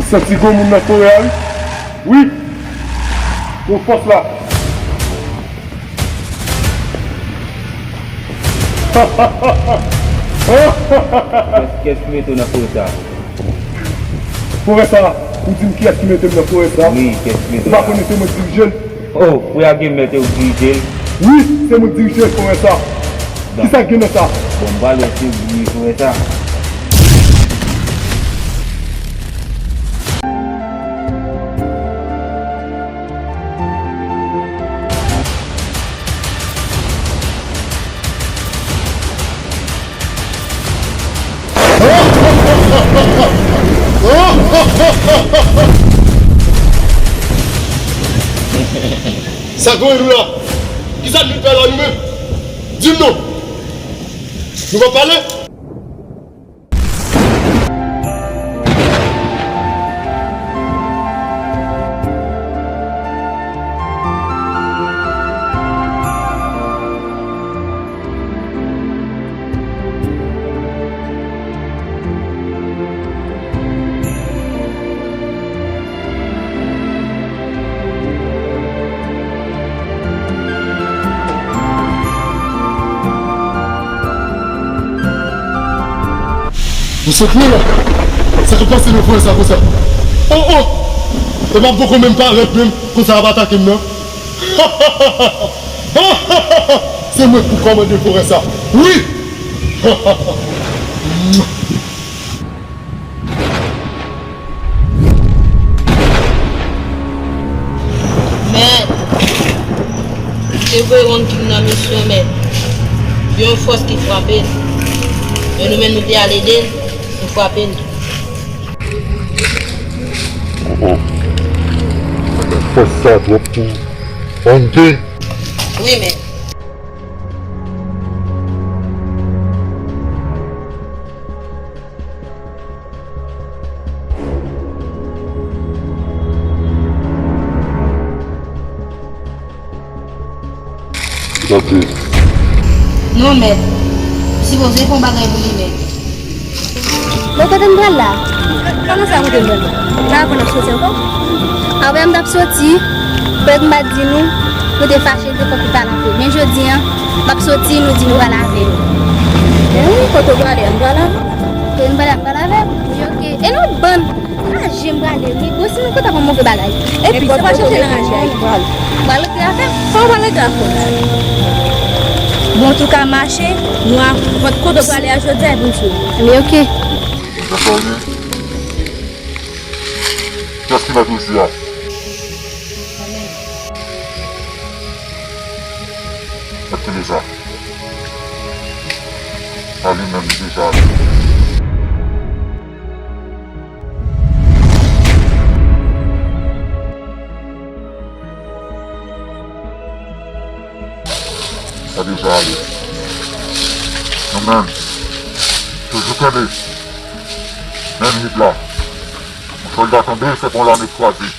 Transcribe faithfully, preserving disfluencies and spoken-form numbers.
Santi gon moun nan forè a, wi. Wi. Gon fòs la. Kiyès, kiyès ki mete w nan forè sa a? Forè sa a? Ou di m kiyès ki mete m nan forè sa a? Wi, kiyès ki mete w la? Ou pa konnen se mwen ki dirije l? Oh, frè a gen mèt e w dirije l? Wi, se mwen ki dirije forè sa. Kisa k gen nan sa? Bon, m pral wè si w dirije forè sa. Sa k gen nou la? Kisa nou fè la nou menm? Di m non. Nou pa pale? Mesye Krim, sa k ap pase nan forè sa konsa? Oh, oh! E m ap poko menm parèt menm, konsa y ap atake m nan. Se mwen k pou kòmande forè sa. Wi! Mèt, te voye Rankin nan misyon, mèt. Yon fòs ki frape l. Men nou menm nou te al ede l, nou frape l. Oh, oh. Fòs sa twòp pou Rankin. Wi, mèt. Gade. Non, mèt. Ou sipoze fè yon bagay pou li, mèt. Bon, kote m pral la? Kòman sa, kote m pral la? M pa konn ap soti ankò. Avè m t ap soti, pèt m pa t di nou, nou te fache, nou te fòk nou pa lave. Men jodi a, m ap soti, nou di nou pa lave. Wi, kote w prale a, m pral avè w. Kote m prale a, m pral avè w. Wi, oke. E nou bann. Raje m prale, wi. Bon, si nou kontan pou move bagay. Epi, sa pa chèche nan raje a, epi pral. Pral rete avè m. Sa w pral rete avè m la? Bon, antouka, mache, nou a, kote w prale a jodi a, epi m swiv. Ebyen, oke. Sa fè anyen? Kiyès ki mèt isi a? Mèt Teresa. A li menm, li deja ale. Sa deja ale. Nou menm, toujou kenbe menm lit la. Yon sòlda tonbe, se pou yon lame k kwaze.